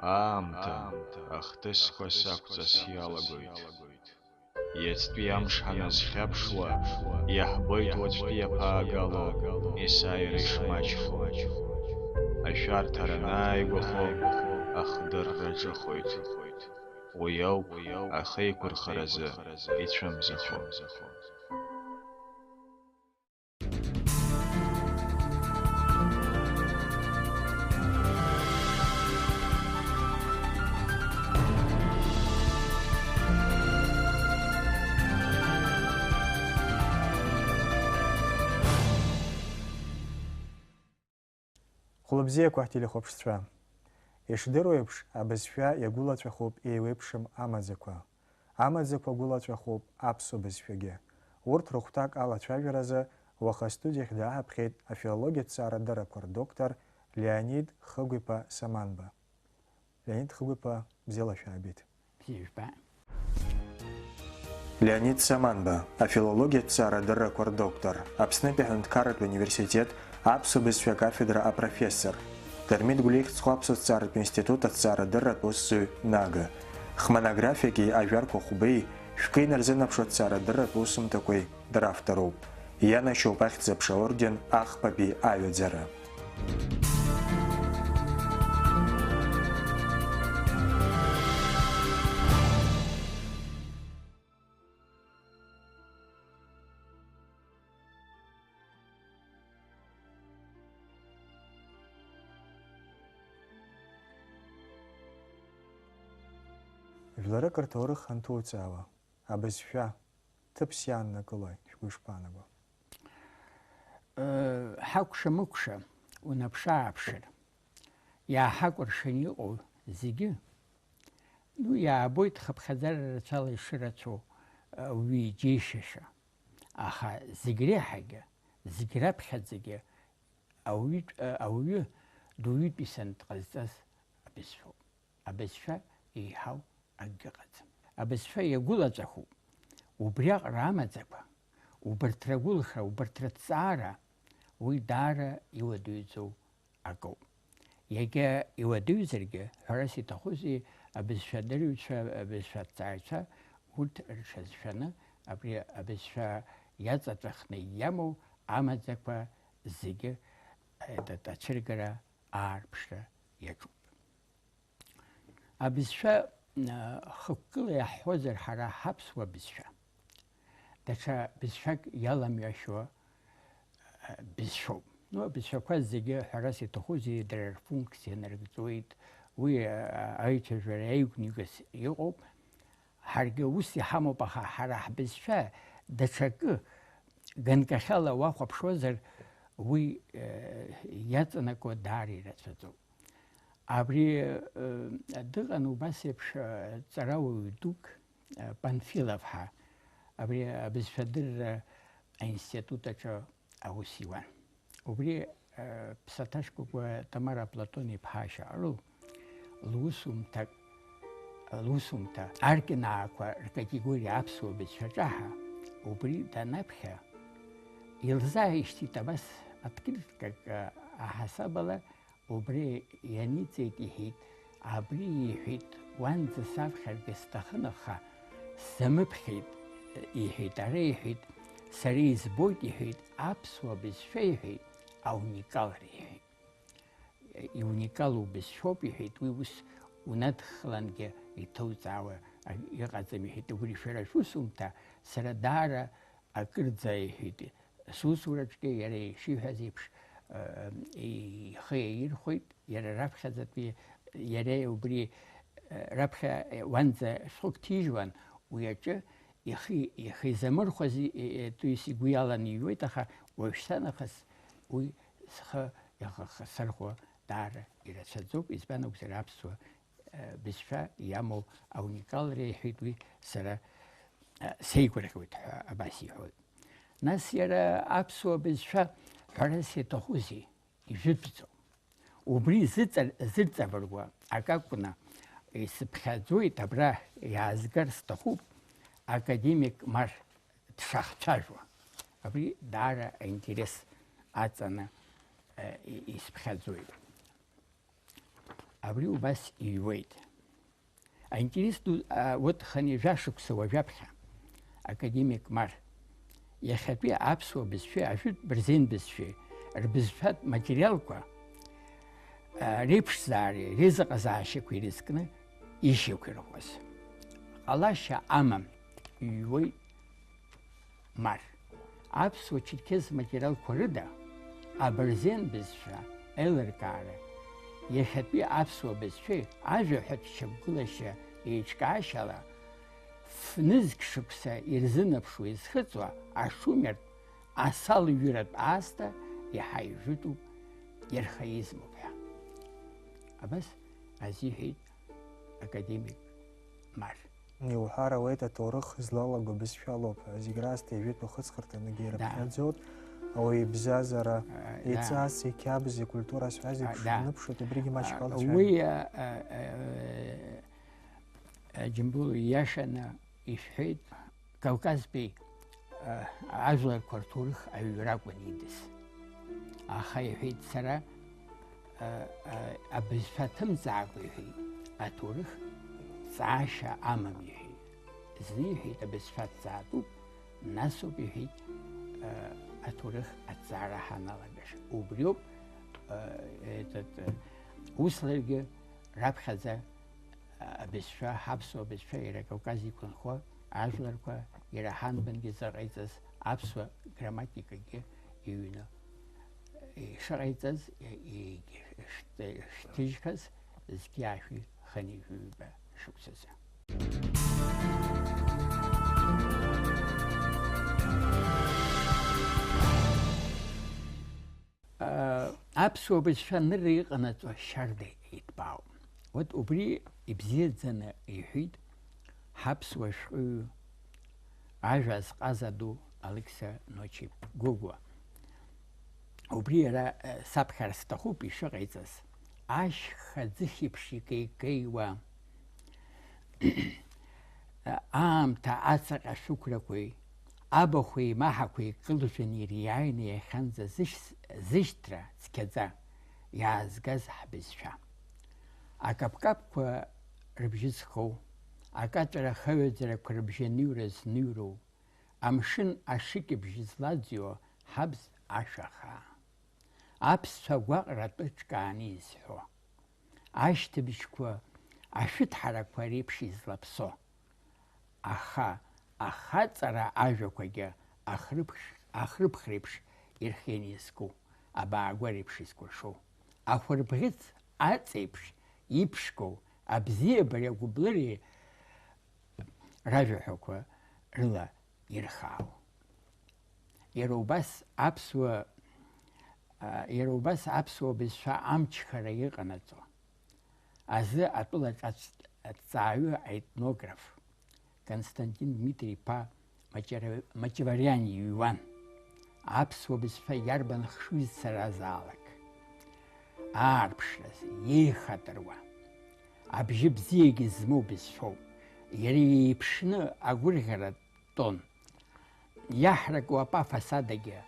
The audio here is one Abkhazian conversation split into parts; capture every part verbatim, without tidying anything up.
Аамҭа ахҭысқәа сақәҵас иалагоит. Иацтәи амш ҳаназхьаԥшуа, иаҳбоит уаҵәтәи иаԥаагало есааира ишмаҷхо. Ашәарҭара анааигәахо, ахдырра ҿыхоит. Уи ауп ахеиқәырхаразы ицәымзахо. Хәлыбзиақәа, ҳтелехәаԥшцәа! Ишдыру еиԥш, абызшәа иагәылаҵәахуп еиуеиԥшым амаӡақәа. Амаӡақәа гәылаҵәахуп аԥсуа бызшәагьы. Урҭ рыхәҭак алацәажәаразы уаха астудиахь дааҳаԥхьеит афилологиатә ҭҵаарадыррақәа рдоктор Леонид Хыгә-иԥа Саманба. Леонид Хыгә-иԥа, бзиала шәаабеит. Бзиа жәба. Леонид Саманба, афилологиатә ҭҵаарадыррақәа рдоктор, Аԥснытәи аҳәынҭқарратә университет аԥсуа бызшәа акафедра апрофессор, Дырмит Гәлиа ихьӡ зху аԥсуа ҭҵааратә институт аҭҵаарадырратә усзуҩ Нага. Хмонографиаки ажәарқәа хәбеи шәкы инарзынаԥшуа ҭҵаарадырратә усумҭақәеи дравторуп. Ианашьоуп Ахьӡ-аԥша орден ахԥатәи аҩаӡара. Жәларык рҭоурых анҭуҵаауа, абызшәа ҭыԥс иааннакылои, шәгәы ишԥаанаго? Ҳакәша-мыкәша унаԥшы-ааԥшыр, иааҳакәыршаны иҟоу зегьы, ну, иаабоит хыԥхьаӡара рацәала ишырацәоу ауаҩы иџьеишьаша. Аха зегь реиҳагьы, зегь раԥхьаӡагьы ауаҩытә-, ауаҩы дуаҩытәыҩсан дҟазҵаз абызшәоуп. Абызшәа еиҳау акгьы ыҟаӡам. Абызшәа иагәылаҵәахуп. Убриаҟара амаӡақәа, убарҭ рагәылхра, убарҭ рыҭҵаара, уи даара иуадаҩӡоу акоуп. Иагьа иуадаҩзаргьы, ҳәарас иҭахузеи, абызшәадырҩцәа, абызшәаҭҵааҩцәа, урҭ рҽазшәаны, абри абызшәа иаҵаҵәахны иамоу амаӡақәа зегьы, э, ацәыргара, аарԥшра иаҿуп. Абызшәа, а, хықәкыла иаҳҳәозар, ҳара ҳаԥсуа бызшәа, даҽа бызшәак иаламҩашьо, а, бызшәоуп. Ну, абызшәақәа зегьы, ҳәарас иҭахузеи, дара рфункциа нарыгӡоит. Уи, а, аицәажәара аигәнигас иҟоуп. Ҳаргьы ус иҳамоуп, аха ҳара ҳбызшәа даҽакы ганкахьала уахәаԥшуазар, уи, э, иаҵанакуа даара ирацәаӡоуп. Абри, э, дыҟан убас еиԥш, э, ҵарауаҩ дук, э, Панфилов ҳәа, абри абызшәадырра аинститут аҿы аус иуан. Убри, э, Ԥсаҭашькәакәа Тамара Платон-иԥҳа Шьаҟрыл лусумҭак, лусумҭа аркьынаақәа ркатегориа аԥсуа бызшәа ҿаҳа, убри данаԥхьа, илзааишьҭит абас открыткак, э, аҳасабала, убри ианиҵеит, иҳәеит, абри, иҳәеит, уанӡа саԥхьаргьы сҭахын, аха сзамыԥхьеит, иҳәеит, ара, иҳәеит, сара избоит, иҳәеит, аԥсуа бызшәа, иҳәеит, ауникалра, иҳәеит. Иуникалу бызшәоуп, иҳәеит, уи ус унадххылангьы иҭоуҵаауа иҟаӡам, иҳәеит, убри шәара шәусумҭа, сара даара акырӡа, иҳәеит, сусураҿгьы иара ишиҳәаз еиԥш, э, ихы иаирхәеит, иара раԥхьаӡатәи, иара убри, э, раԥхьа, э, уанӡа шәҟәык ҭижьуан, уи аҿы ихы, ихы изамырхәаз, э, э, то есть игәы иаланы иҩуеит, аха уажәшьҭа нахыс уи схы иахасырхәо даара ирацәаӡоуп, избан акәзар аԥсуа бызшәа иамоу ауникалра, иҳәеит уи, сара, э, сеигәырӷьоит ҳәа абас иҳәоит. Нас иара аԥсуа бызшәа ҳәарас иаҭахузеи, ижәытәӡом. Убри зыҵа-, зырҵабыргуа акы акәны исыԥхьаӡоит, абра иаазгар сҭахуп академик Марҭ дшахцәажәо. Абри даара аинтерес аҵаны, э, и-, исыԥхьаӡоит. Абри убас иҩуеит. Аинтерес ду, а, вот хынҩажәа шықәса уажәаԥхьа академик Мар иахьатәи аԥсуа бызшәеи ажәытә бырзен бызшәеи рбызшәатә материалқәа, а, реиԥшзаареи реизыҟазаашьақәеи ирызкны ишьақәирӷәӷәаз ҟалашьа амам, иҩуеит Мар. Аԥсуа-черқьез материалқәа рыда абырзен бызшәа аилыркаара, иахьатәи аԥсуа бызшәеи ажәаҳәатә шьақәгылашьа еиҿкаашьала, ф-нызқь шықәса ирзынаԥшуа изхыҵуа ашумертә асалҩыратә аасҭа иаҳа ижәытәуп, иархаизмуп ҳәа. Абас азиҳәеит академик Мар. Иуҳәар ауеит, аҭоурых злалаго бызшәалоуп ҳәа, зегь раасҭа ижәытәу хыҵхырҭаныгьы Да. ирыԥхьаӡоит, ауаҩы ибзазара, А, да. иҵас, иқьабз, икультура азҳәа зегь А, да. шрыԥшуп, убригьы маҷк А, алацәажәеит. Уи, а, а, а, а, Џьамбул ииашаны ишәҳәеит, Кавказтәи, а, ажәларқәа рҭоурых аҩра акәын идыз. Аха, иҳәеит, сара, а, а, абызшәа ҭымҵаакәа, иҳәеит, аҭоурых ҵаашьа амам, иҳәеит. Зны, иҳәеит, абызшәа ҭҵаатәуп, насоуп, иҳәеит, а, аҭоурых аҭҵаара ҳаналагаша. Убриоуп, а, этот, а, ус ларгьы раԥхьаӡа, а, абызшәа, ҳаԥсуа бызшәа иара Кавказ иқәынхо ажәларқәа ираҳан бынгьы заҟаиҵаз аԥсуа грамматикагьы иҩны ишыҟаиҵаз, и-, и-, ишт-, ишҭыжьхаз зқьи аашәи хынҩажәи ҩба шықәсазы. Аԥсуа бызшәа анырра иҟанаҵо шьарда иҭбаауп. Вот убри ибзиаӡаны иҳәит ҳаԥсуа шәҟәыҩҩы, ажәа азҟаза ду Алықьса Ночи Гогәуа. Убри иара, э, саԥхьар сҭахуп ишыҟаиҵаз. Ашьха ӡыхь еиԥш икеикеиуа, аамҭа ацаҟьа шәықәрақәеи абахә еимаҳақәеи кылжәаны ириааины иахьанӡа зышь-, зышьҭра цқьаӡа иаазгаз ҳбызшәа. Акаԥкаԥқәа рыбжьы зхоу, акаҵәара ахаҩаӡарақәа рыбжьаныҩра зныҩроу, амшын ашыкьыбжь злаӡҩо ҳабз ашәа хаа. Аԥсцәа гәаҟра атәы ҿкааны изҳәо. Ашьҭыбжьқәа ашәыҭҳарақәа реиԥш излаԥсо. Аха ахаҵара ажәақәагьы ахрыԥхь-, ахрыԥх реиԥш ирхианы иазку, абаагәа реиԥш изкәыршоу, ахәырбӷьыц аҵеиԥш иԥшқоу абзиабареи агәыблыреи ражәаҳәақәа рыла ирхаау. Иара убас аԥсуа, а, иара убас аԥсуа бызшәа амчхара иҟанаҵо азы атәыла ҿацә-, аҭҵааҩы, аетнограф Константин Дмитри-иԥа Маҷара-, Маҷавариани иҩуан. Аԥсуа бызшәа иарбан хшыҩзцаразаалак аарԥшразы иеихатыруа, абжьы бзиагьы змоу бызшәоуп. Иара иеиԥшны агәырӷьара тон. Иаҳракуа апафос адагьы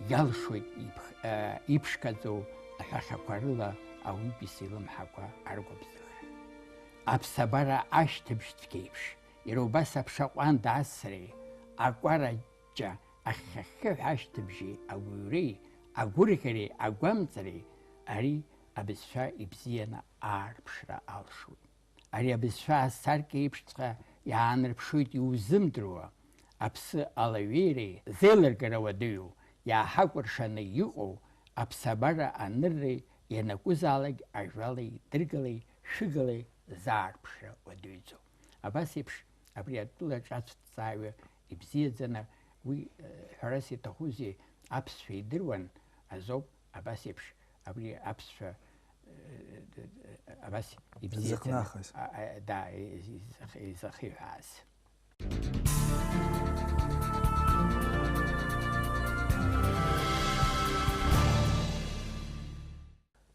иалшоит иԥх-, э, иԥшқаӡоу аҳәахьақәа рыла ауаҩытәыҩса илымҳақәа аргәыбзыӷра. Аԥсабара ашьҭыбжь цәгьеиԥш, иара убас аԥша ҟәанда асреи, акәараҷҷа ахьхьыҳәа ашьҭыбжьи агәыҩреи, агәырӷьареи, агәамҵреи ари абызшәа ибзианы аарԥшра алшоит. Ари абызшәа асаркьа еиԥшҵәҟьа иаанарԥшуеит иузымдыруа аԥсы алаҩеиреи зеилыргара уадаҩу, иааҳакәыршаны иҟоу аԥсабара анырреи ианакәызаалак ажәалеи дыргалеи шәыгалеи заарԥшра уадаҩӡоу. Абас еиԥш, абри атәыла ҿацәҭҵааҩы ибзиаӡаны, уи, э, ҳәарас иаҭахузеи, аԥсшәа идыруан азоуп, абас еиԥш, абри аԥсшәа, э, д-, д-, абас ибзиаӡаны, Изыхнахыз. А, а, да, из-, изых-, изахиҳәааз.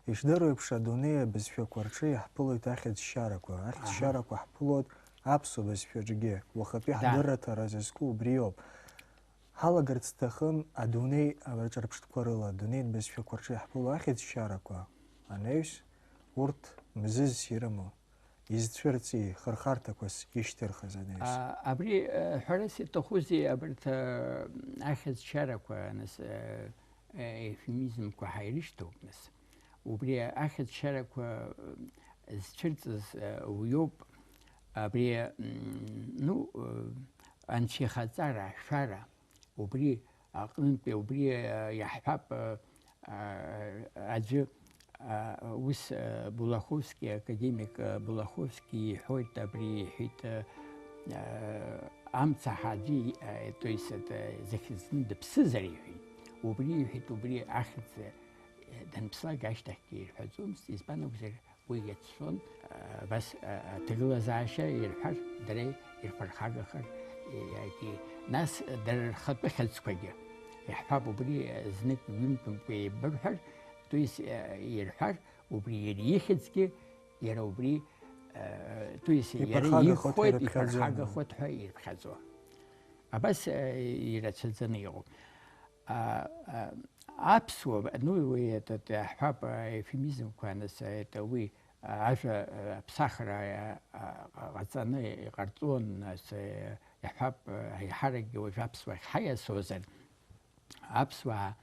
Ишдыру еиԥш, адунеи абызшәақәа рҿы иаҳԥылоит ахьӡшьарақәа. Ахьӡшьарақәа Аҳа. ҳԥылоит аԥсуа бызшәаҿгьы. Уахатәи Да. ҳдырраҭара зызку убриоуп. Ҳалагарц сҭахым адунеи аҿырԥштәқәа рыла, адунеитә бызшәақәа рҿы иаҳԥыло ахьӡшьарақәа, анаҩс, урҭ мзызс ирымоу, изцәырҵи хырхарҭақәас ишьҭырхыз анаҩс? А, абри, э, ҳәарас иаҭахузеи абарҭ, э, ахьӡшьарақәа, нас, э, э, еуфемизмқәа ҳаирышьҭоуп, нас. Убри ахьӡшьарақәа, э, зцәырҵыз, э, уиоуп. Абри, м, ну, э, анцәа ихаҵара, ашәара, убри аҟнытәи, убри, э, иаҳҳәап, э, а, аӡәы, а, ус, а, Булаховски, академик, а, Булаховски иҳәоит, абри иҳәеит, а, а, амца ҳа аӡәы, а, то есть, это, захьӡны дыԥсызар иҳәеит. Убри иҳәеит, убри ахьӡ, а, данԥслак ашьҭахьгьы ирҳәаӡомызт, избан акәзар, уи иацәшәон, а, абас, а, аҭагылазаашьа ирҳәар, дара ирԥырхагахар, иагьи, нас дара рхатәы хьыӡқәагьы. Иаҳҳәап, убри, а, знык ҩынтәымкәа еибырҳәар, то есть, а, ирҳәар, убри иара ихьӡгьы, иара убри, а, то есть, иара иԥырхагахоит ҳәа ирыԥхьаӡо. Иԥырхагахоит ҳәа ирыԥхьаӡо. Абас, а, ирацәаӡаны иҟоуп. А, а, аԥсуа, ну, уи, это, это, ҳҳәап, а, еуфемизмқәа, нас, это, уи, а, ажәа, а, аԥсахра, а, а, ҟаҵаны иҟарҵон, нас, э, иаҳҳәап, э, аиҳаракгьы уажә аԥсуахь ҳаиасуазар, аԥсуаа,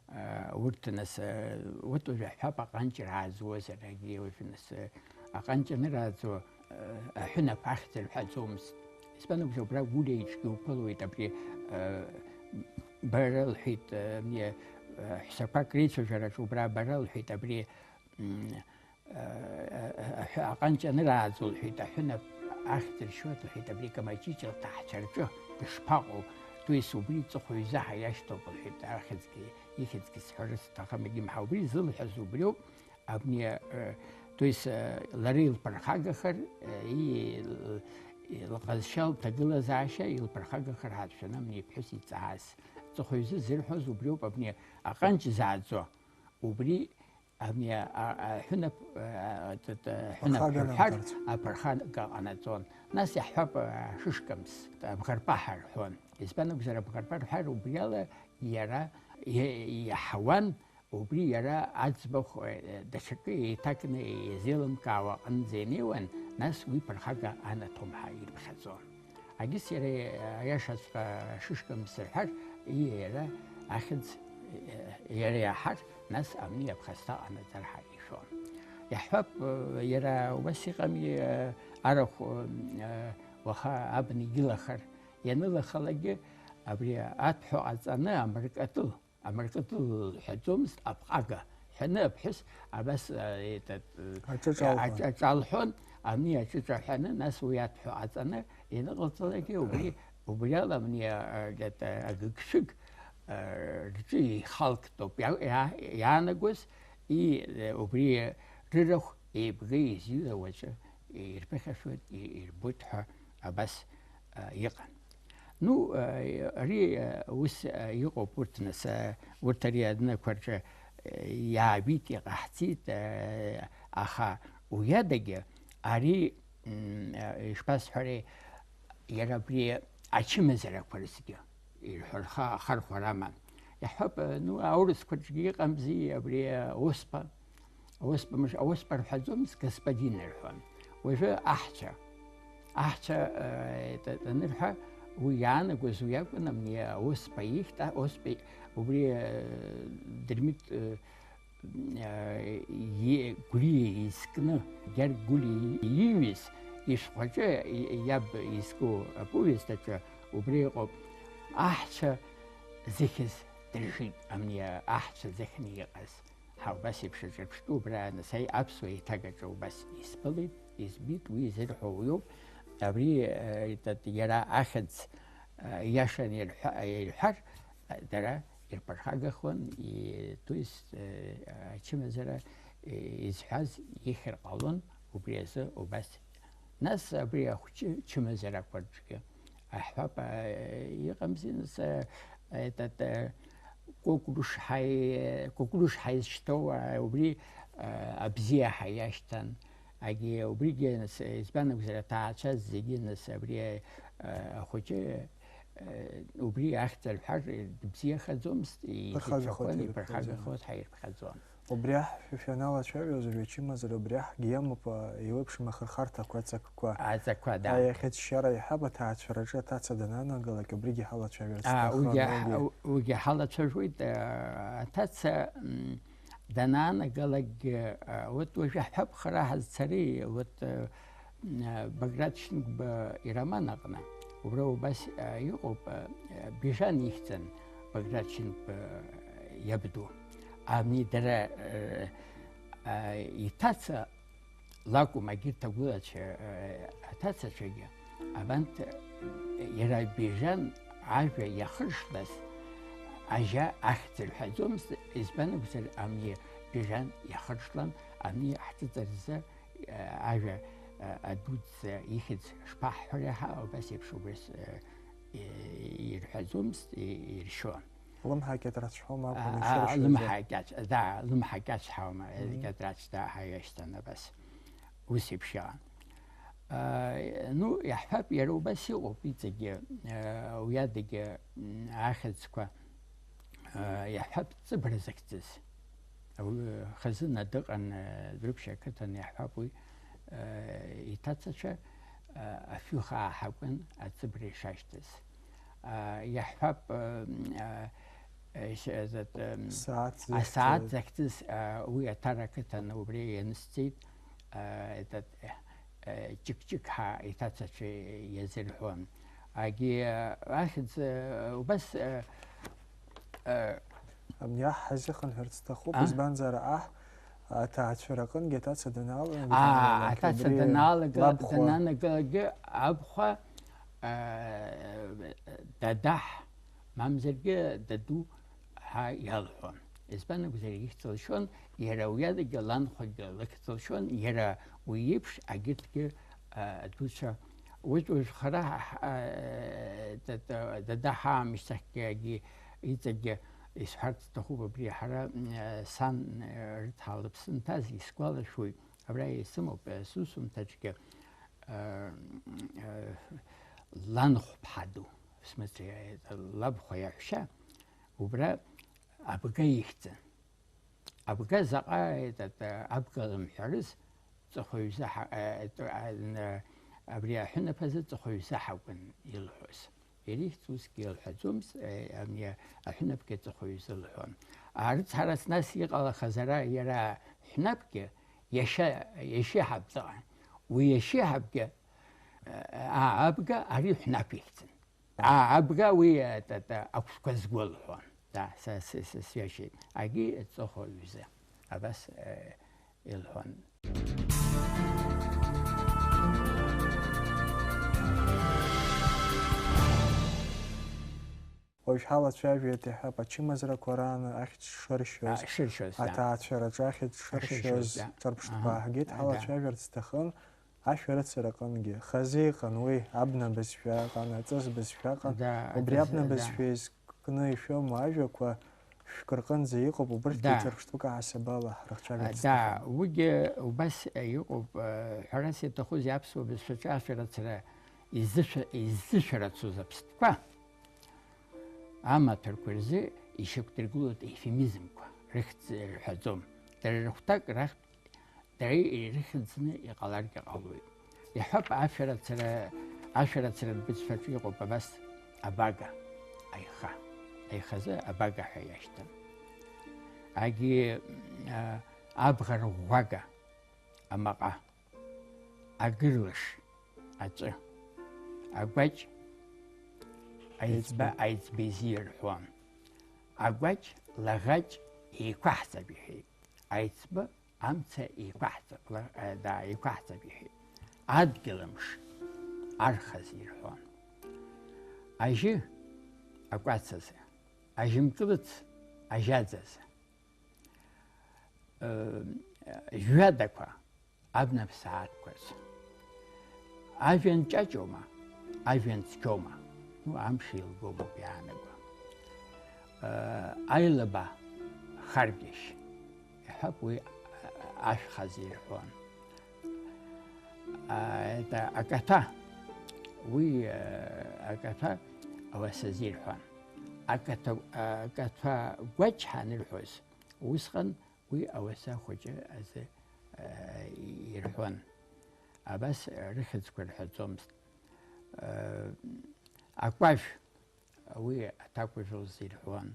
э, урҭ, нас, э, урҭ уажә иаҳҳәап, аҟанҷ рааӡозар, егьи уажә, нас, э, аҟанҷ анырааӡо, э, аҳәынаԥ ахьӡ рҳәаӡомызт. Избан акәзар, убра Гәлиа иҿгьы уԥылоит, абри, э, бара лҳәеит, э, э, ҳәсақәак реицәажәараҿы убра бара лҳәеит, абри, м, аҳәа-, аҟанҷ анырааӡо, лҳәеит, аҳәынаԥ ахьӡ ршьуеит, лҳәеит, абри Камаҷыҷ лҭаҳцәа рҿы дышԥаҟоу, то есть убри ҵыхәаҩ изы ҳаиашьҭоуп, лҳәеит, ахьӡгьы, ихьӡгьы сҳәар сҭахым, егьимҳа, убри зылҳәаз убриоуп, абни, э, то есть, э, лара илԥырхагахар, э, и-, л-, лҟазшьа, лҭагылазаашьа илԥырхагахар ҳацәшәаны, абни иԥҳәыс иҵааз. Ҵыхәаҩ изы зырҳәоз убриоуп, абни аҟанҷ зааӡо, убри Абни а, а, аҳәынаԥ, а, т-, т-, аҳәынаԥ Аԥырхага ҳәа рҳәар, анаҭарц. Аԥырхага ҟанаҵон. Нас иаҳҳәап, а, шышкамс, абӷарпаҳа рҳәон. Избан акәзар, абӷарпа рҳәар, убри ала иара и-, иаҳауан, убри иара аӡбахә, э, даҽакы еиҭакны изеилымкаауа аҟынӡа инеиуан, нас уи ԥырхага анаҭом ҳәа ирыԥхьаӡон. Агьыс иара, аиашаҵәҟьа, шышкамс рҳәар, ииа иара ахьӡ, иара иаҳар, нас абни аԥхасҭа ҟанаҵар ҳәа ишәон. Иаҳҳәап, иара убас иҟами, арахә, уаха абна игьылахар, ианылахалакгьы, абри аҭәҳәа ҟаҵаны амыркатыл, Амыркыдыл ҳәаӡомызт, апҟага ҳәаны аԥҳәыс абас, а, этот, э, Аҿыҿ алҳәон. Аҿ-, аҿалҳәон, ани аҿыҿ аҳәаны, нас уи аҭәҳәа ҟаҵаны ианыҟалҵалакгьы, убри, убри ала ани, а, а, этот, а, агыгшәыг, а, рҿы ихалктоуп иа-, иа-, иаанагоз, и, э, убри рырахә еибга изҩыз ауаҵәы ирԥыхьашәоит, и-, ирбоит ҳәа абас, а, иҟан. Ну, э, ари, э, ус, э, иҟоуп урҭ, нас, э, урҭ ари адунеиқәа рҿы, э, иаабеит, иҟаҳҵеит, э, аха уи адагьы ари, м, э, ишԥасҳәари, иара абри ачымазарақәа рзгьы ирҳәо рха-, ахархәара аман. Иаҳҳәап, э, ну, аурысқәа рҿгьы иҟамзи абри, э, оспа. Аусбамш-, аусба рҳәаӡомызт, господин рҳәон. Уажәы аҳцәа. Аҳцәа, э, т-, т-, анырҳәа, уи иаанагоз уи акәын, амни аусба ихьт, а, аусба и-, убри, э, Дырмит, э, э, и-, Гәлиа изкны, Гьаргь Гәлиа и-, ииҩыз ишәҟәаҿы, и-, иаб изку аповест аҿы убри ыҟоуп. Аҳцәа зыхьыз дыржит, амни аҳцәа зыхьны иҟаз. Ҳа убас еиԥш аҿырԥштәы убра анасаи аԥсуа еиҭагаҿа убас исԥылеит, избеит, уи изырҳәо уиоуп. Абри, э, тат-, иара ахьӡ, э, иашан ирҳәа-, ирҳәар, э, дара ирԥырхагахуан, и-, то есть, э, ачымазара, э, изҳәаз ихьыр ҟалон, убри азы убас. Нас абри ахәҷы чымазарақәа рҿгьы аҳәап, э, иҟамзи, нас, э, этот, э, Кәыкәрышҳаи, Кәыкәрышҳаи зышьҭоу, а, убри, а, абзиа ҳәа иашьҭан. Агьи убригьы, нас, избан акәзар, аҭаацәа зегьы, нас, абри, а, ахәыҷы, а, убри ахьӡ рҳәар, дыбзиахаӡомызт, иҭацәақәан, иԥырхагахоит ҳәа ирыԥхьаӡон. Убри аҳ шәа-, шәаналацәажәоз, уажә ачымазара убри аҳгьы иамоуп, а, еиуеиԥшым ахырхарҭақәа, аҵакқәа. Аҵакқәа, да. А, иахьа аччара иҳаб аҭаацәараҿы аҭаца дананагалак, абригьы ҳалацәажәарц А, сҭахын, уигьы ҳа-, уигьы. у-, уигьы ҳалацәажәоит, а, аҭаца, м, данаанагалакгьы, а, вот уажәы ҳҳәап, хара ҳазцари, вот, а, м, а, Баграт Шьынқәба ироман аҟны, убра убас, а, иҟоуп, а, Бежан ихьӡын Баграт Шьынқәба иабду. Ами дара, э, а, иҭаца лакәым, агьырҭ агәылацәа, э, аҭацацәагьы, абанҭ, э, иара Бежан ажәа иахыршлаз ажьа ахьӡ рҳәаӡомызт, избан акәзар, ами Бежан иахыршлан, ами ҳҭыҵ рзы, э, ажәа, э, адуӡӡа ихьӡ шԥаҳҳәари ҳәа, убас еиԥш убас, э, э, ирҳәаӡомызт, и-, иршьон. Лымҳа акьаҿ рацәҳәом акәын А, а, ишыршәыз. Лымҳа акьаҿ, да, лымҳа акьаҿ ҳаума, Мгм. Акьаҿ рач, да, ҳаиашьҭан абас. Ус еиԥш иҟан. А, ну, иаҳҳәап, иара убас иҟоуп иҵегьы, а, уи адагьы, м, ахьӡқәа, а, иаҳҳәап, Ҵыбра захьӡыз. Ауаҩы хазына дыҟан, а, Дәрыԥшь ақыҭан, иаҳҳәап, уи, а, иҭацацәа, а, афҩы хаа ҳакәын аҵыбра ишашьҭаз. А, иаҳҳәап, а, а, Ес-, этот, эм, Асааҭ захьӡыз. Асааҭ захьӡыз, а, уи Аҭара ақыҭан убри ианысҵеит, а, этот, э, э, Ҷык-Ҷык ҳәа иҭацацәа иазырҳәон. Агьи, а, ахьӡ, э, убас, э, э, Абни аҳ ҳазыхынҳәырц сҭахуп, А? Избанзар аҳ аҭаацәара аҟынгьы аҭаца данаалага, Аа, аҭаца убри даналага, лабхәа. Дананагалакгьы абхәа, э, дадаҳ, мамзаргьы даду ҳәа иалҳәон. Избан акәзар, ихьӡ лшьон, иара уи адагьы ланхәагьы лыхьӡ лшьон, иара уи еиԥш агьырҭгьы, а, дуцәа. Уажә, уажә хара ҳа-, ҳа-, дада, дада ҳаамышьҭахьгьы иҵегьгьы исҳәарц сҭахуп абри, ҳара, м, сан, м, рыҭаа лыԥсы нҭаз исгәалашәоит, абра исымоуп, э, сусумҭаҿгьы, э, э, ланхәԥҳа ду, в смысле, э, лабхәа иаҳәшьа, убра абга ихьӡын. Абга заҟа, этот, э, абга лымҳәарыз, ҵыхәаҩ заҳа-, э, э, э, абри аҳәынаԥ азы ҵыхәаҩ заҳа акәын илҳәоз. Иара ихьӡ усгьы илҳәаӡомызт, э, ами, аҳәынаԥгьы ҵыхәаҩ изылҳәон. Арыцҳарас нас иҟалахаз ара иара ҳәнаԥгьы иашьа, иашьеиҳаб дыҟан. Уи иашьеиҳабгьы, э, аа, абга ари ҳәнаԥ ихьӡын. Аа, абга уи, э, та, та, ақәсқәа згәылҳәон. Да, са, са, са сҩашьеит. Агьи ҵыхәа ҩзы. Абас, э, илҳәон. Уажә ҳалацәажәеит иҳәап, ачымазарақәа раан ахьӡ шыршьоз, А, шыршьоз, да. Аҭаацәараҿы ахьӡ шыршьоз, Шыршьоз, да. Ҿырԥштәқәа Аҳа. Ҳгеит, Да. Ҳалацәажәарц сҭахын. Ашәарыцара аҟынгьы хазы иҟан уи, абна бызшәа ыҟан, аҵыс бызшәа ыҟан. Да, убри аҵыс, абна да. Бызшәа изкны ишәома ажәақәа, шәкы рҟынӡа иҟоуп, убырҭгьы Да. Ҿырԥштәык аҳасабала ҳрыхцәажәарц Да, сҭахын. Уигьы убас иҟоуп, э, ҳәарас иаҭахузеи аԥсуа бызшәаҿы ашәарыцара изышәа-, изышәарацоз аԥстәқәа амаҭәарқәа рзы ишьақәдыргылоит ефемизмқәа, рыхьӡ рҳәаӡом. Дара рыхәҭак рахьтә Дара ирыхьӡны иҟаларгьы ҟалоит. Иҳәап, ашәарыцара, ашәарыцаратә бызшәаҿы иҟоуп абас абага, аиха. Аихазы абага ҳәа иашьҭан. Агьи, а, абӷа рыӷәӷәага, амаҟа, агырлыш, аҵәы, агәаҷ, аиҵбы, Аиҵбы. Аиҵбы изы ирҳәон. Агәаҷ, лаӷаҷ еиқәаҳҵап иҳәеит. Аиҵбы Амца еиқәаҳҵап, ла-, э, да, еиқәаҳҵап, иҳәеит. Адгьыл амш архаз ирҳәон. Ажьы акәацазы, ажьымкылыц ажьаӡазы, э, жәҩадақәа абнаԥсаатәқәаз. Ажәҩан ҷаҷома, ажәҩан цқьома, ну, амш еилгома иаанаго. Э, аилаба харгьежь, иҳәап, уи ашәхазы ирҳәон. А, это, акаҭа, уи, э, акаҭа ауасазы ирҳәон. Акаҭа, акаҭа гәаҷ ҳанырҳәоз, усҟан Уи ауаса хәыҷы азы, э, ирҳәон. Абас рыхьӡқәа рҳәаӡомызт. Э, акәажә, уи аҭакәажә лзы ирҳәон.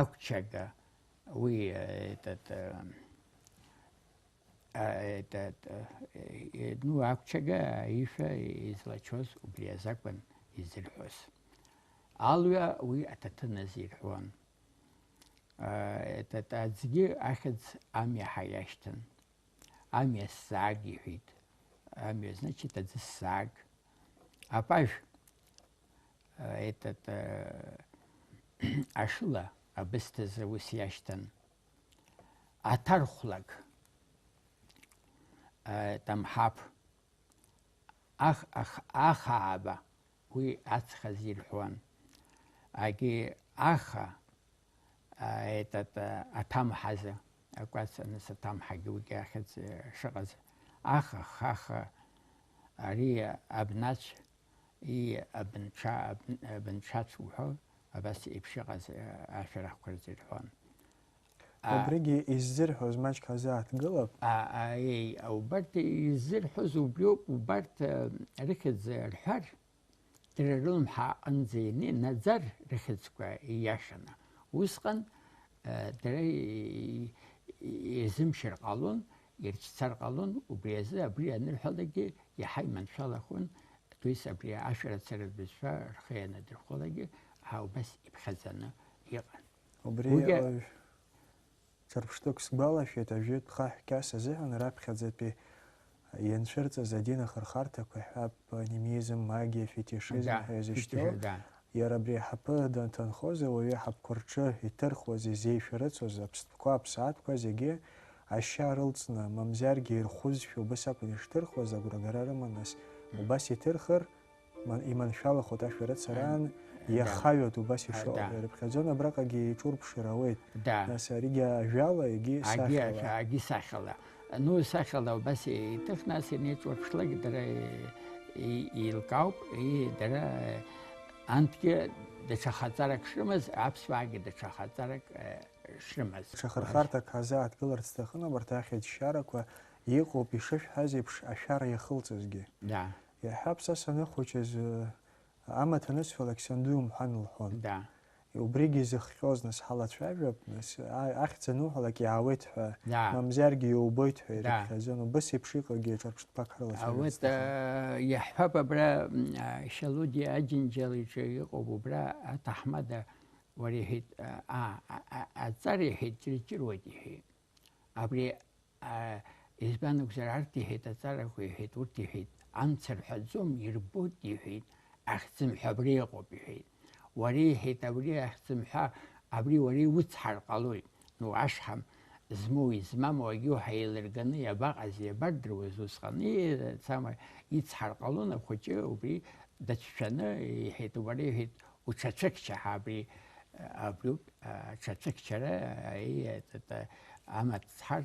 Ақәчага, уи, э, этот, э, а, этот, э, э, ну, ақәчага аишәа излачоз убри азакәын изырҳәоз. Алҩа уи аҭаҭын азы ирҳәон. А, этот, аӡгьы ахьӡ амҩа ҳәа иашьҭан. Амҩа ссааг, иҳәеит. Амҩа, значит, аӡы ссааг. Апажә, а, этот, а, ашыла абысҭазы ус иашьҭан. Аҭархәлак, а, тамҳаԥ. Ах-, ах-, ахааба, уи ацха зирҳәуан. Агьи аха, а, этот, а, аҭамҳазы, акәац аныс аҭамҳагьы уигьы ахьӡ, э, шыҟаз. Аха, хаха, ари абнацә, и абынҽа, абн-, абынҽацә уҳәо, абас еиԥш иҟаз, э, ашәарахқәа рзы ирҳәон. А, Убригьы иззырҳәоз маҷк ҳазааҭгылап. А, а, еи, а, убарҭ иззырҳәоз убриоуп, убарҭ, э, рыхьӡ рҳәар, дара рылымҳа аҟынӡа ианаӡар рыхьӡқәа ииашаны. Усҟан, э, дара и-, и-, ирзымшьыр ҟалон, ирцәцар ҟалон, убри азы абри анырҳәалакгьы иаҳа иманшәалахон, то есть абри ашәарыцаратә бызшәа рхы ианадырхәалакгьы, ҳа убас иԥхьаӡаны иҟан. Убри Уигьы уажә ҿырԥштәык сгәалашәеит, ажәытә хаҳә Кьаса азыҳәан раԥхьаӡатәи ианцәырҵыз адин ахырхарҭақәа ҳәа, анимизм, магиа, фетишизм Да, ҳәа иазышьҭоу, фетиш, да. Иара абри аҳаԥы данҭанхоз, ауаҩы аҳаԥқәа рҿы иҭырхуаз, изеишәарыцоз, аԥстәқәа, аԥсаатәқәа зегьы ашьа рылҵны, мамзаргьы ирхәызшәа убас акәын ишҭырхуаз, агәрагара рыман, нас, Мм. убас иҭырхыр, ман-, иманшәалахоит ашәарыцараан, Ан-, да. иахаҩоит убас А, ишыҟоу, да. ирыԥхьаӡон, абраҟагьы еиҿурԥшыр ауеит. Да. Нас аригьы ажәала, егьи Агьи сахьала. ашәа-, агьи сахьала. Ну, сахьала убас иҭых, нас ианеиҿурԥшлак, дара и-, и-, еилкаауп, и-, дара, э, анҭгьы даҽа хаҵарак шрымаз, аԥсуаагьы даҽа хаҵарак, э, шрымаз. Ҽа хырхарҭак ҳазааҭгыларц сҭахын, абарҭ ахьӡшьарақәа иҟоуп, ишышәҳәаз еиԥш, ашәара иахылҵызгьы. Да. Иаҳҳәап, са саныхәыҷыз, э, амаҭ анысфалак санду иумҳәан лҳәон. Да. Убригьы изыхҟьоз, нас, ҳалацәажәап, нас, а-, ахьӡ ануҳәалак иаауеит ҳәа, Да. мамзаргьы иубоит ҳәа Да. ирыԥхьаӡон, убас еиԥш иҟагьы ҿырԥштәқәак ҳрылацәажәарц А вот, сҭахын. э, иаҳҳәап, абра, м, а, Шьалуди Аџьынџьал иҿы иҟоуп, убра аҭаҳмада, уара иҳәеит, а, а, а, а, аҵар иҳәеит, ҷырҷыруеит иҳәеит. Абри, а, избан акәзар, арҭ иҳәеит, аҵарақәа иҳәеит, урҭ иҳәеит, амца рҳәаӡом, ирбоит иҳәеит, ахьӡымҳәа абри ыҟоуп иҳәеит. Уара иҳәеит, абри ахьӡымҳәа, абри уара иуцҳар ҟалоит. Ну, ашҳам змоу измаму агьоуҳа еилырганы иабаҟаз, иабардыруаз усҟан? Ии, цама, ицҳар ҟалон ахәыҷы, убри дацәшәаны иҳәеит, уара иҳәеит, уҽацәыкьча ҳәа абри, абриоуп, аҽацәыкьчара, и, это, амаҵ цҳар,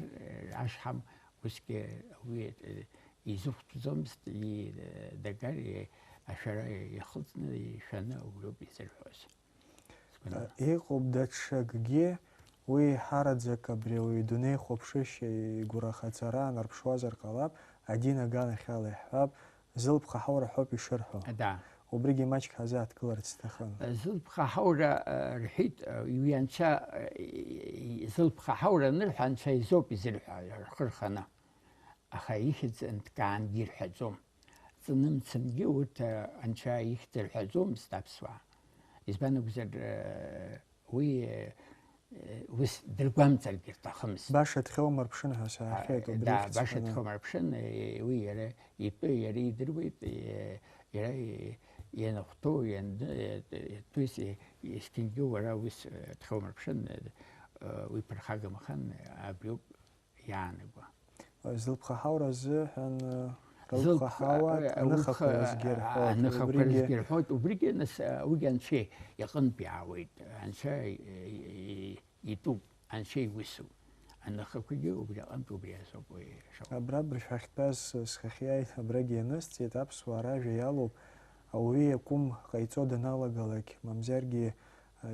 ашҳам усгьы уи, э, изыхәҭӡомызт, и, э, дагар, и, ашәара ихылҵны ишәаны убриоуп изырҳәоз. Сгәанала. Иҟоуп даҽакгьы, уи еиҳараӡак абри ауаҩы идунеихәаԥшышьа игәырахаҵара анарԥшуазар ҟалап, адин аганахьала иаҳҳәап, зылԥха ҳаура ҳәоуп ишырҳәо. Да. Убригьы маҷк ҳазааҭгыларц сҭахын. Зылԥха ҳаура, э, рҳәеит, э, уи анцәа, э, зылԥха ҳаура анырҳәа, анцәа изоуп изырҳәа, рхы рханы. Аха ихьӡ нҭкаангьы ирҳәаӡом. Ҵны-мцынгьы урҭ, э, анцәа ихьӡ рҳәаӡомызт аԥсуаа. Избан акәзар, э, уи, э, э, ус дыргәамҵыргьы рҭахымызт. Баша дхьоумырԥшын ҳәа саҳахьеит, А, убри да, ихьӡ баша ҳәаны. дхьоумырԥшын, э, уи иара итәы иара идыруеит, э, иара, э, ианахәҭоу, иан-, э, э, то есть, э, есқьынгьы уара ус, э, дхьоумырԥшын, э, э, уи ԥырхагамхан, э, абриоуп иаанаго. Зылԥха ҳаура азыҳәан, э, Зылԥха, рылԥха ҳауа, э, аныхақәа улԥха, рызгьы э, рҳәоит, аныхақәа убригьы рызгьы рҳәоит, убригьы нас, э, уигьы анцәа иҟынтә иаауеит, анцәа, э, э, итәуп, анцәа иусуп. Аныхақәагьы убри аҟынтә убри азоуп уи шыҟоу. Абра быршәахьтәаз схахьиааит, абрагьы ианысҵеит, аԥсуаа ражәа иалоуп, ауаҩы иакәым ҟаиҵо даналагалак, мамзаргьы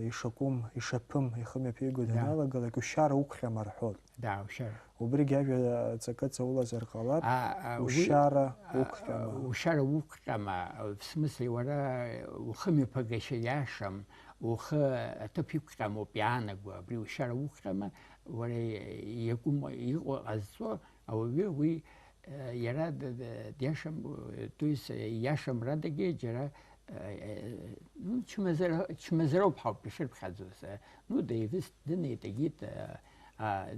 ишакәым, ишаԥым ихымҩаԥиго даналагалак, ушьара уқәҟьама рҳәоит. Да, ушьара. Убригь ажәа аҵакы ҵаулазар ҟалап, ушьара уқәҟьама. Ушьара уқәҟьама, в смысле, уара ухымҩаԥагашьа иашам, ухы аҭыԥ иқәҟьамоуп иаанаго, абри ушьара уқәҟьама, уара иакәым иҟоу ҟазҵо, ауаҩы уи Иара диашам, то есть иашамрадагьы џьара чмазароуп ҳәа ауп ишырԥхьаӡоз. Ну, деивыс дынеит, егьит,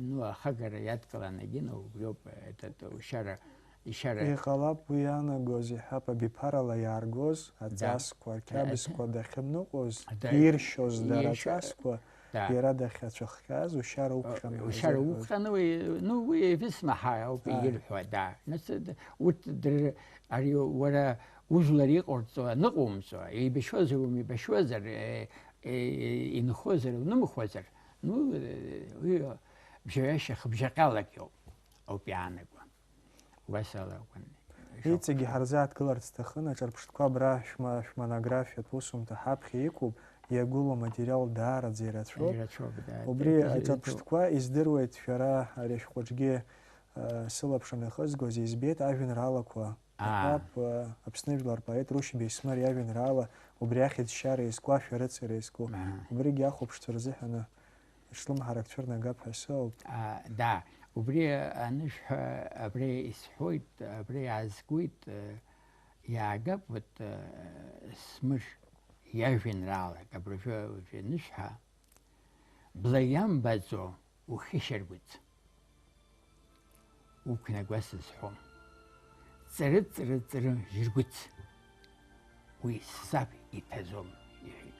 ну, ахагара иадкылан, егьина убриоуп, этот, ушьара, ишьара. Иҟалап уи иаанагоз, иҳәап, абиԥарала иааргоз аҵасқәа, рқьабзқәа дахьымныҟәоз, иршьоз дара аҵасқәа, Иара дахьацәыхҟьаз ушьара уқәҟьаны. Ушьара уқәҟьаны, уи, ну, уи ивысмаҳа ауп ирҳәо, да. Нас, урҭ дыр-, ари уара ужәлар иҟарҵо аныҟоумҵо, еибашьуазар умеибашьуазар, э, э, инхозар унымхозар, ну, э, уи бжьаҩашьа хыбжьаҟьалак иоуп, ауп иаанаго. Убас ала акәын. Иҵегьы ҳарзааҭгыларц сҭахын, аҿырԥштәқәа абра шәма-, шәмонографиатә усумҭа ҳаԥхьа иқәуп, иагәылоу аматериал даараӡа ирацәоуп. Ирацәоуп, да. Убри аҿырԥштәқәа издыруеит шәара ари ашәҟәаҿгьы, э, сылаԥш анахызгоз, избеит ажәеинраалақәа. Аа. Аҟәаԥ, э, Аԥсны жәлар поет Рушьа Беслан иажәеинраала, убри ахьӡ шьара иазку, ашәарыцара иазку. Аа. Убригьы ахәаԥшцәа рзыҳәаны. Шлымҳарак цәырнагап ҳәа сыҟоуп. А, да, убри анышәҳәа, абри исҳәоит, абри аазгоит, э, иаагап, вот, э, Смыр иажәеинраалак, абыржәы уажәы анышәҳәа, бла иамбаӡо ухьышьаргәыц. Уқәнагәа сызҳәом. Ҵры-ҵры-ҵры жьыргәыц. Уи сзаԥ иҭаӡом, иҳәеит.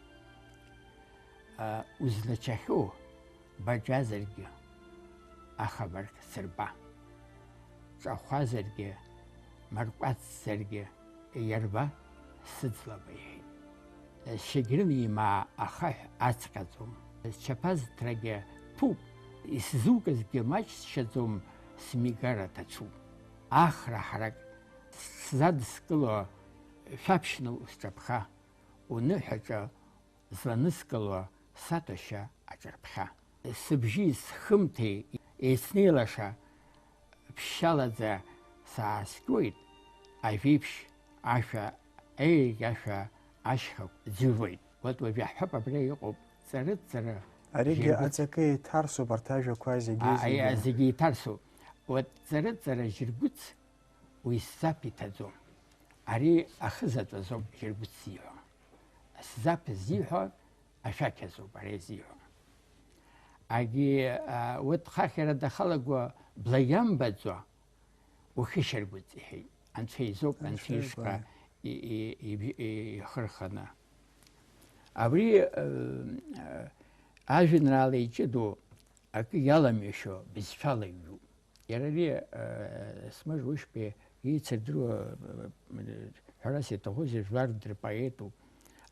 Узлачахьоу баџьазаргьы, ахабарк сырба. Ҿахәазаргьы, маркәацзаргьы, иарба сыӡлаба, иҳәеит. Шьагьрым имаа ахаҳә ацҟьаӡом. Зчаԥаз ҭрагьы ҭәуп, исзукызгьы маҷшьаӡом, смигара ҭацәуп. Ахра ҳарак сзадыскыло, шәаԥшьны усҿаԥха, уныҳәаҿа зланыскыло саҭәашьа аҿырԥхьа. Сыбжьи схымҭеи еицнеилаша, ԥшьшьалаӡа сааскьоит, ажәеиԥшь ашәа, еигь ашәа ашьхақә ӡырҩуеит. Уа уажәы иаҳҳәап, абра иҟоуп ҵарыҵара. Аригьы аҵакы еиҭарсуп арҭ ажәақәа зегьы, а, зегьы. Зегьы еиҭарсуп. Уа ҵарыҵара жьыргәыц уи сзаԥ иҭаӡом. Ари ахызаҵәазоуп жьыргәыц зиҳәо. Сзаԥ зиҳәо ашәақь азоуп ари зиҳәо. Агьи, а, урҭ хахьара дахалаго бла иамбаӡо, ухьышьаргәыҵ, иҳәеит. Анцәа изоуп, Анцәа ишҟа и-, и-, ибжь-, и-, ихырханы. Абри, э, э, ажәеинраала иҷыдоу акы иаламҩашьо бызшәала иҩуп. Иара ари, э, Смыр Рушьбеи еицырдыруа, э, ҳәарас иаҭахузеи, жәлар рпоетуп.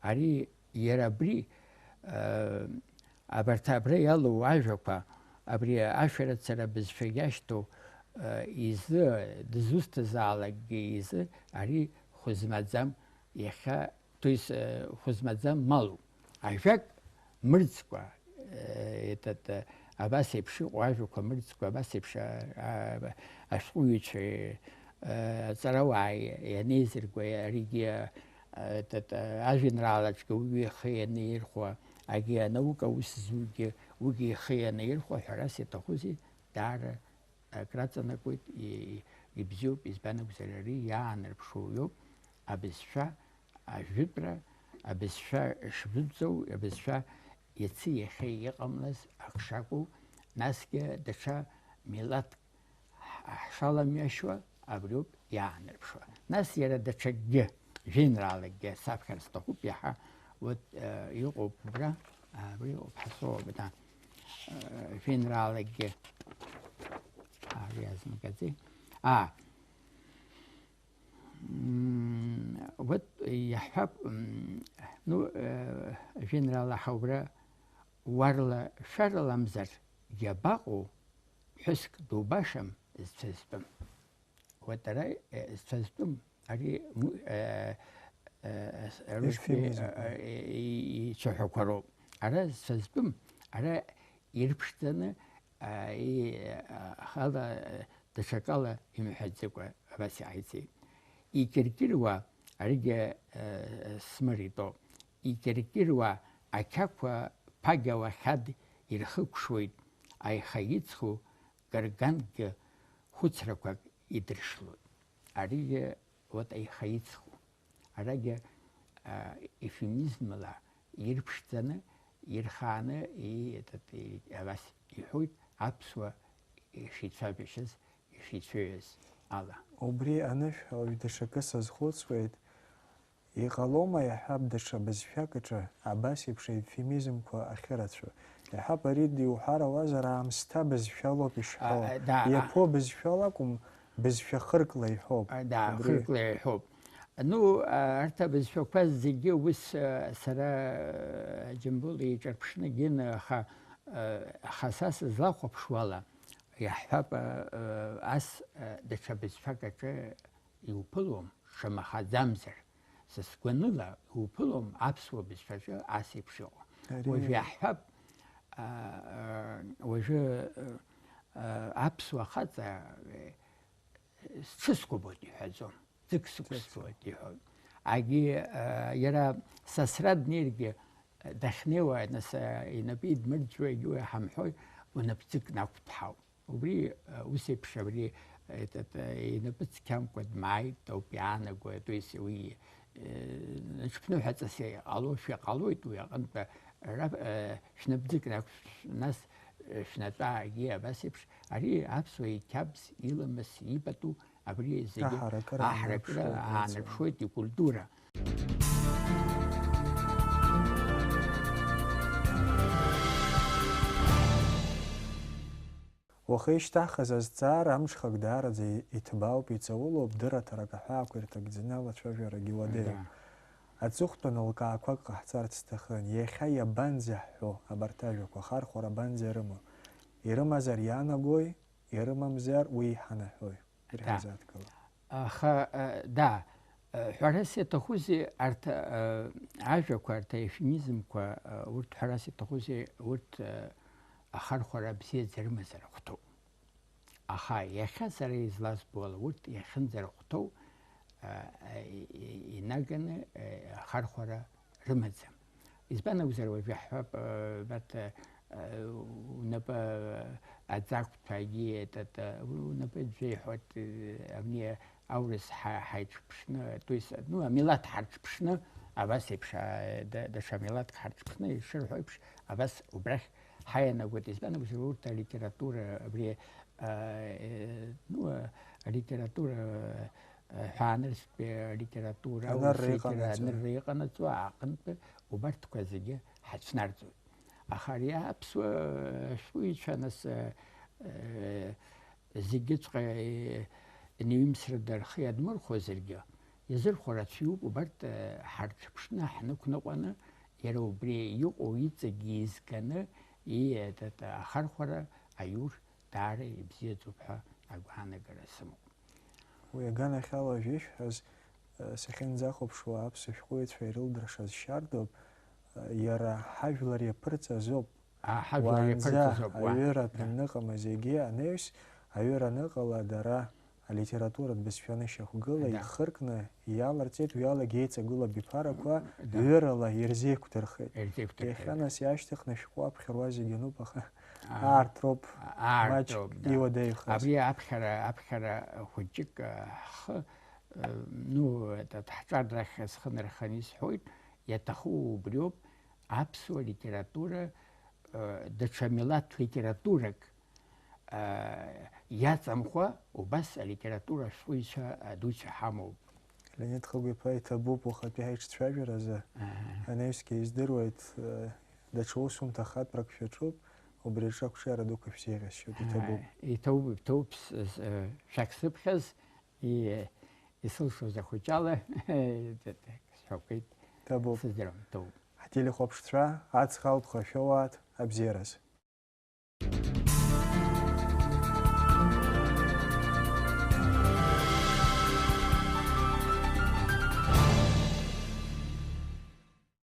Ари, иара абри, э, абарҭ абра иалоу ажәақәа, абри ашәарыцара бызшәа иашьҭоу, э, изы, дызусҭазаалакгьы изы, ари хәы змаӡам, иахьа То есть, э, хәы змаӡам малуп. Ажәак мырӡкәа, э, этот, э, абас еиԥш иҟоу ажәақәа мырӡкәа, абас еиԥш, а, а, ашәҟәыҩҩцәа, э, аҵарауаа ианеизырго, аригьы, э, этот, э, ажәеинраалаҿгьы уигьы ихы ианеирхәа, агьи анаука аус зугьы уигьы ихы ианеирхәа, ҳәарас иаҭахузеи, даара Акраҵанакуеит, и-, ибзиоуп, избан акәзар, ари иаанарԥшуа иоуп, абызшәа ажәытәра, абызшәа шжәытәӡоу, абызшәа иацы иахьа иҟамлаз ак шакәу, насгьы даҽа милаҭк ҳ-, ҳшаламҩашьуа, абриоуп иаанарԥшуа. Нас иара даҽакгьы, жәеинраалакгьы саԥхьар сҭахуп иаҳа, вот, э, иҟоуп убра, абри иҟоуп ҳасоу абна. Э, жәеинраалакгьы. Ари азымгаӡеи? А. М, вот иаҳҳәап, м, ну, э, жәеинраала ҳаубра, уарла шәарламзаргьы абаҟоу, ԥҳәыск дубашам зцәа зтәым. Вот ара, э, зцәа зтәым, ари му-, э, э, с-, русский, Эвфемизм. Э, э, и-, и-, ицәаҳәақәа роуп. Ара сазтәым, ара ирԥшӡаны, а, и-, а, ахала, а, даҽакала имҳәаӡакәа абас иҟаиҵеит. Икьыркьыруа, аригьы, а, смыр итәоуп, икьыркьыруа ақьақәа ԥагьа уахьад ирхыкәшоит, аиха иҵху гарганкгьы хәыцрақәак идыршлоит. Аригьы, вот, аиха иҵху. Арагьы, а, ефемизмла ирԥшӡаны, ирхааны, и-, этот, и-, абас иҳәоит, аԥсуа ишицәажәашьаз, ишицәыҩыз ала. Убри анышә ауаҩ даҽакы сазхәыцуеит, иҟалома, иаҳҳәап, даҽа бызшәак аҿы абас еиԥш аефемизмқәа ахьырацәоу? Иаҳҳәап, ари диуҳәар ауазар, аамсҭа бызшәалоуп ишҳәо. А, а, да, а. Иаԥу бызшәала акәым, бызшәа хыркла иҳәоуп. А, да, убри хыркла иҳәоуп. Ну, а, арҭ абызшәақәа зегьы ус, а, сара, а, Џьамбул иҿырԥшны гьины, аха, а, аха са сызлахәаԥшуала, иаҳҳәап, а, а, ас, а, даҽа бызшәак аҿы иуԥылом, шамахаӡамзар, са сгәаныла, иуԥылом аԥсуа бызшәаҿы ас еиԥш иҟоу. Ари уажә иаҳҳәап, а, а, уажәы, а, а, аԥсуа хаҵа, э, сҽысгәабоит иҳәаӡом, ӡык сықәсгоит иҳәоит. Агьи, а, иара сасра днеиргьы, дахьнеиуа, нас, а, инапы идмырӡәӡәо егьи уи ҳамҳәои, унапӡык нақәԥҳауп. Убри, а, ус еиԥш абри, а, этот, а, инапы цқьамкәа дмааит ауп иаанаго, то есть уи, э, ҽԥныҳәаҵас иҟалошәа ҟалоит уи аҟынтә, ра-, э, шәнапӡык нақәшә-, нас, э, шәнатәаагьы абас еиԥш, ари аԥсуа иқьабз, иламыс, ипату, абри зегьы аҳаракыра аҳаракыра аанарԥшуеит, аанарԥшуеит икультура. Уахеишьҭаҳхыз азҵаара амҽхак даараӡа иҭбаауп, иҵаулоуп, дырраҭарак аҳәаақәа ирҭагӡаны алацәажәарагьы уадаҩуп. Да. Аҵыхәтәан лкаақәак ҟаҳҵарц сҭахын. Иахьа иабанӡаҳҳәо абарҭ ажәақәа, ахархәара абанӡа ирымоу? Ирымазар иаанагои? Ирымамзар уи иҳанаҳәои? Да. Ирҳазадкылап. Аха, э, да, э, ҳәарас иаҭахузеи арҭ, э, ажәақәа, арҭ аефемизмқәа, э, урҭ ҳәарас иаҭахузеи, урҭ, э, ахархәара бзиаӡа рымазар ахәҭоуп. Аха иахьа сара излазбо ала, урҭ иахьынӡархәҭоу, э, э, и-, инаганы, э, ахархәара рымаӡам. Избан акәзар, уажә иаҳҳәап, э, бат, э, унапы, э, аӡақәҭәагьы, этот, э, унапы ӡәӡәа иҳәоит, э, абни аурыс ҳа-, ҳаиҿԥшны, то есть, ну, амилаҭ ҳарҿԥшны, абас еиԥш, а, да-, даҽа милаҭк ҳарҿԥшны, ишырҳәо еиԥш, абас убрахь ҳаианагоит. Избан акәзар, урҭ алитература, абри, а, э, ну, а, алитература, а, ҳәаанырцәтәи алитература, анырра аурыс литера-, иҟанаҵо. Анырра иҟанаҵо аҟынтә убарҭқәа зегьы ҳацәнарӡуеит. Аха ари аԥсуа шәҟәыҩҩцәа, нас, э, э, зегьыҵәҟьа, э, инаҩымсрада рхы иадмырхәозаргьы, иазырхәо рацәаҩуп убарҭ, э, ҳарҿыԥшны, ҳнықәныҟәаны, иара убри иҟоу иҵегь еизганы, и-, этот, ахархәара аиур даара ибзиаӡоуп ҳәа агәаанагара сымоуп. Уи аганахьала уажә ишәҳәаз, э, сахьынӡахәаԥшуа аԥсуа шәҟәыҩҩцәа ирылдыршаз шьардоуп, э, иара ҳажәлар иаԥырҵаз ауп. А, ҳажәлар иаԥырҵаз ауп, уаанӡа уа. Аҩыра аҭныҟама зегьы анаҩс, аҩыра аныҟала дара алитературатә бызшәа анышьақәгыла, да, ихыркны иаларҵеит, уи алагьы еиҵагылоу абиԥарақәа, да, ҩырала ирзеиқәдырхеит. Ирзеиқәдырхеит. Иахьа нас иаашьҭыхны шәҟәы аԥхьаруа зегьы ануп, аха, а, аарҭ роуп, аарҭ маҷк роуп, да, иуадаҩхаз. Абри аԥхьара, аԥхьара хәыҷык, а, ҳхы, а, ну, этот, ҳҿар рахь схы нарханы исҳәоит, иаҭаху убриоуп, аԥсуа литература, а, даҽа милаҭ литературак, а, иаҵамхәа, убас алитература ашәҟәыҩҩцәа дуцәа ҳамоуп. Леонид Хыгә-иԥа, иҭабуп ухатәи ҳаиҿцәажәаразы. Аҳа. Анаҩсгьы издыруеит, э, даҽа усумҭа хатәрак шәаҿуп, убри аҿы ақәҿиара дуқәа шәзеиӷьасшьоит, иҭабуп. Аҳа, иҭабуп, иҭабуп, с-, с-, э, шәақь сыԥхьаз, и-, исылшоз ахәыҷала, сҳәақәеит. Иҭабуп. Сыздыруам, иҭабуп. Ҳтелехәаԥшцәа, аҵх алԥха шәоуааит, абзиараз.